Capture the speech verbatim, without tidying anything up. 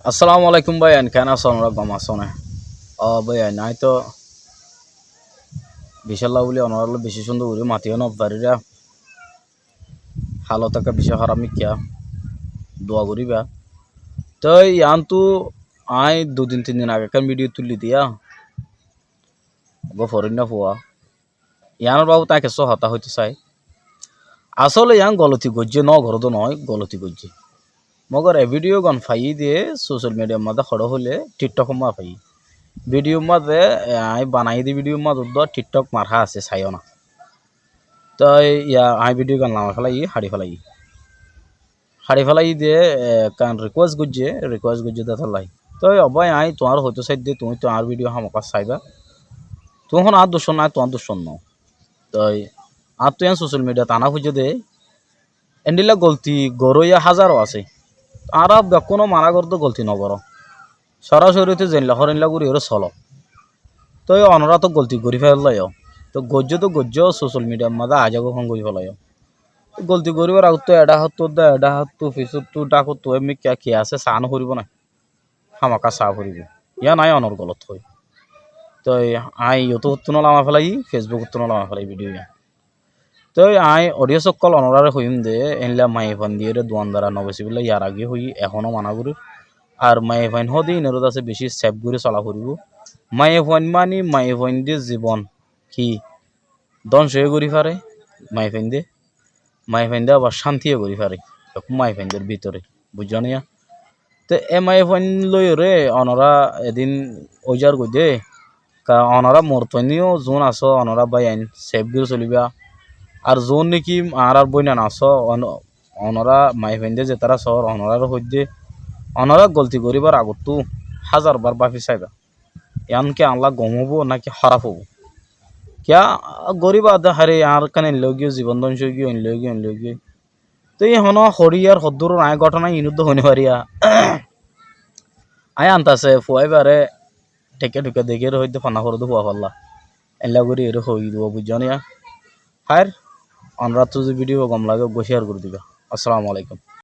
Assalamu alaikum báiyain, keén asó onóra? Gom asó né? Ó báiyain, aññí toó bicálla bóli onóra loi bicí cúndor gorí matiyó no farír. Hálot ekká bicí hóraf mikká, dua goríba. Toi yián tú aññí dui din tin din age ekkán bídiyo tullí diyá, uggúa foróinna fua. Yiánor babute aññí kessú hotá hoitó sai. Asóle yián goloti goijjé, no goró dé noó, goloti goijjé. Mogor e bídiyo gán faiyí de sosiyal midiyar mazé hoçé hoilé TikTokor mazé faiyí. Bídiyor mazé, e, aññí banaiyí de bídiyor mazé uddúa TikTok marhá asé, saiyó na. Toi yián aññí bídiyo gán lamai félaiyí, haçi félaiyí. Haçi félaiyí de, e, ekkán rikuwes goijjé, rikuwes goijjé de tállai. Toi ó bái, aññí tuáñre hoitó saidde, tuñí toó añár bídiyo hámaka saibá. Tuñí honó añár duccón, aññí tuáñr duccón noó. Toi añáttu yián sosiyal midiyat aná foijjé de, endilla golti goróya házaro asé. Añára bekkúne maná gorí de golti no goró. Sorasori toi zeilla hoór eilla gorí ore soló. Toi onóra toó golti gorí félaiyó. Toó goijjó toó goijjó, sosiyal midiyar mazé aijja gofón gorí félaiyó. Golti goríbar agottú eçé háttú dé, eçé háttú, fisóttu, dhákottu, e mikká ki asé saá no foribó né? Hámaka saá foribó. Yián aññí onór golot hoói. Toi aññí YouTube ottún lamai félaiyí, Facebook ottún lamai félaiyí bídiyo yián. Toi aññí odiyens ókkol onóráre hoiyúm de, eilla maiyafuain diyére duan dara no besibólla yar age hoiyí, ehóno maná gorír. Ar maiyafuain hoóde inoré dase bicí sef gorí sola foribó. Maiyafuain mani maiyafuain de zibon ki dónco gorí fare, maiyafuain de, maiyafuain de abar cántiyo gorí fare, ekkú maiyafuain der bútore, buijjó niya? Te e maiyafuain loiyóre onóra edin óizar goi de, ka onóra morotfuain yó zuún asó, onóra báiyain sef gorí solibá. Ar zuún néki añárár bóinan asó, on-, onóra maiyafuain de zetará soór, onóráre hoóidde, onóra golti goríbar agottú házar bar báfi saibá. Yián ki añálla gom óibo náki hóraf óibo? Kiyá goríba de, háre añár ekkán eilla óigiyoi, zibon dónco óigiyoi, eilla óigiyoi, eilla óigiyoi. Te yián honó hoçé ar hoddúror aññí góthona iín uddúa hoói no faríya. Aññí antase fua íbaré thekká thukká dekíyore hoóidde fonná foródde fua folla. Eilla gorí eré hoói dibou, buijjó niya? Háir, onóráttu zodi bídiyo gom lage uggúa céar gorí diba. Assalamu alaikum.